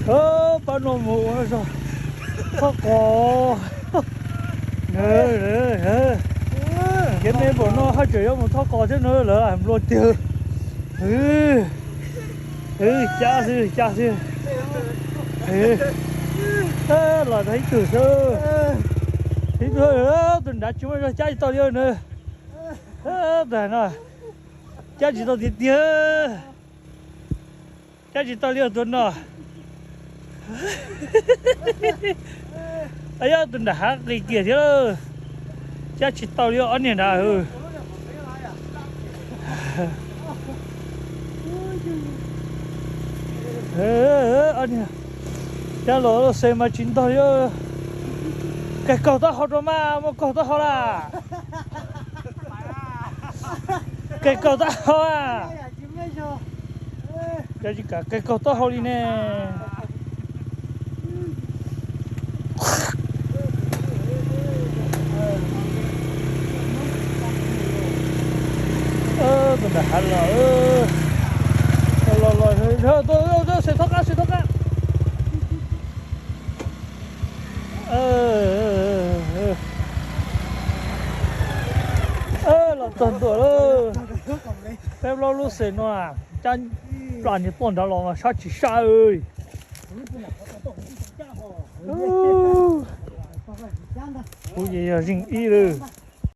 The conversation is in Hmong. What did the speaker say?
Pab no mus ua zog thoj qos. Kev me npaum no haj tseem yuav mus thoj qos thiab no, lawv nplua tiag. Cab xwb, cab xwb. Los tau ib tug xwb. Ib tug, tus nrad tsis muaj zog cab tsis tau li na. Tag no, cab tsis tau tiag tiag. Cab tsis tau li tus no. Yog tus nram hav qis kiag thiab. Cab tsis tau li ob niag nrad. Ob niag cab los lub xes mas tsis ntog li. Kawg kaug taub hau rau mas muaj kaug taub hau lawm. Kawg kaug taub hau a. Cov tsis kam kawg kaug taub hau li ne. Tus nram hav los, los los, xes thoob qab, xes thoob qab. Los txog ntua lawm. Peb plaub lub xes no, cab plam niag tuaj nrad los mas sab tsis sab. Kuv ces yog zeeg ib lawm.